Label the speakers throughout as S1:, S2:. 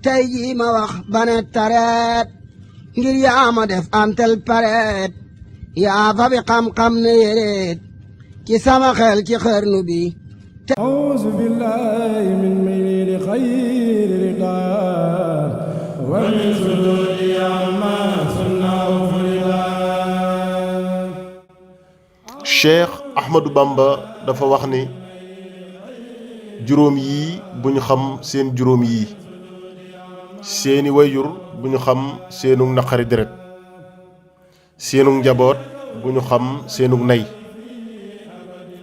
S1: tey jii ma wax bane tareet ngir yaa ma def antel pareet yaa fa bi xam-xam ne yéreet ci sama xel ci xarnu bi.
S2: أعوذ بالله من ميل خير رضا ومن سرور عما صنع فرضا.
S3: Cheikh Ahmadou Bamba dafa wax ni juróom yii bu ñu xam seen juróom yii seeni wayjur bu ñu xam seenug naqari deret seenug njaboot bu ñu xam seenug nay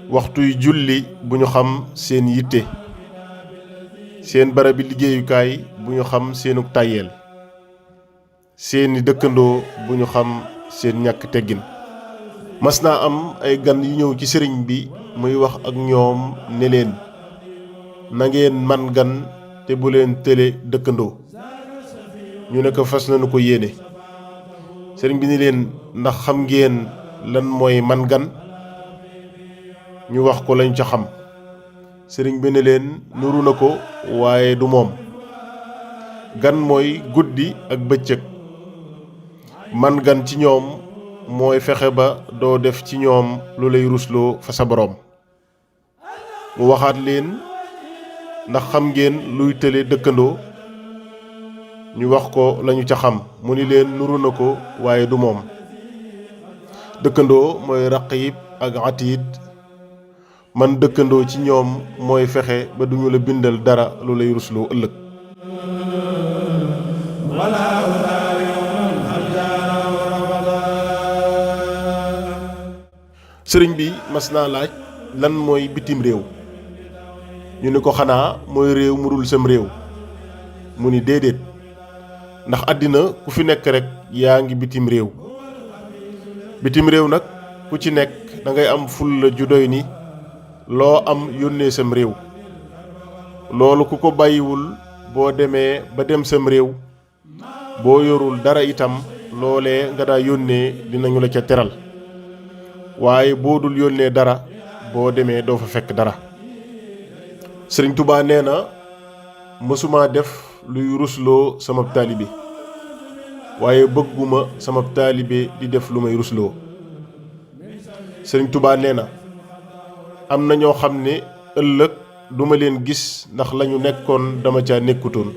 S3: waxtuy julli bu ñu xam seen yitte seen barabi liggéeyukaay bu ñu xam seenug tàyyeel seeni dëkkandoo bu ñu xam seen ñàkk teggin. mas naa am ay gan yu ñëw ci sëriñ bi muy wax ak ñoom ne leen na ngeen man gan te bu leen tële dëkkandoo ñu ne ko fas nañu ko yéene. sëriñ bi ni leen ndax xam ngeen lan mooy man gan ñu wax ko lañ ca xam. sëriñ bi ne leen nuru na ko waaye du moom. gan mooy guddi ak bëccëg man gan ci ñoom mooy fexe ba doo def ci ñoom lu lay rusloo fa sa boroom. mu waxaat leen ndax xam ngeen luy tële dëkkandoo ñu wax ko lañu ca xam mu ni leen nuru na ko waaye du moom. dëkkandoo mooy raqib ak atiid man dëkkandoo ci ñoom mooy fexe ba duñu la bindal dara lu lay rusloo ëllëg. sëriñ bi mas naa laaj lan mooy bitim réew ñu ni ko xanaa mooy réew mu dul sam réew mu ni déedéet ndax àddina ku fi nekk rekk yaa ngi bitim réew. bitim réew nag ku ci nekk da ngay am fulla ju doy ni loo am yónnee sam réew. loolu ku ko bàyyiwul boo demee ba dem sam réew boo yorul dara itam loolee nga daa yónnee dinañu la ca teral waaye boo dul yónnee dara boo demee doo fa fekk dara. sëriñ Touba nee na mësuma def luy rusloo sama taalibe waaye bëgguma sama taalibe di def lu may rusloo. sëriñ Touba nee na am na ñoo xam ne ëllëg duma leen gis ndax lañu nekkoon dama ca nekkutoon.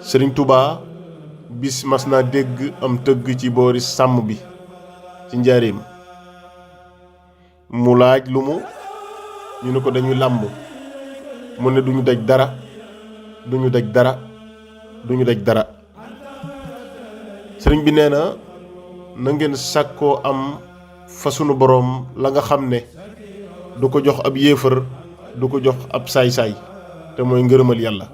S3: sëriñ Touba bis mas naa dégg am tëgg ci boori sàmm bi ci njaareem mu laaj lu mu ñu ne ko dañuy làmb mu ne duñu daj dara duñu daj dara duñu daj dara. sëriñ bi nee na na ngeen sàkkoo am fa sunu boroom la nga xam ne du ko jox ab yéefar du ko jox ab saay-saay te mooy ngërëmal yàlla.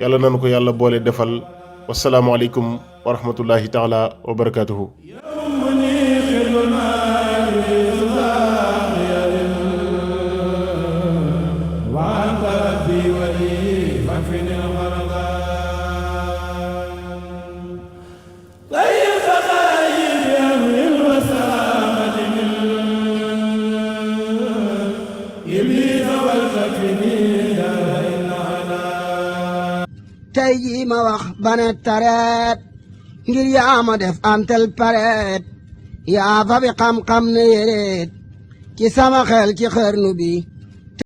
S3: yàlla nanu ko yàlla boole defal. wasalaamu aleykum wa rahmatullahi taala wa barakaatuhu.
S1: tey jii ma wax bane tareet ngir yaa ma def antel pareet yaa fa bi xam-xam ne yéreet ci sama xel ci xarnu bi.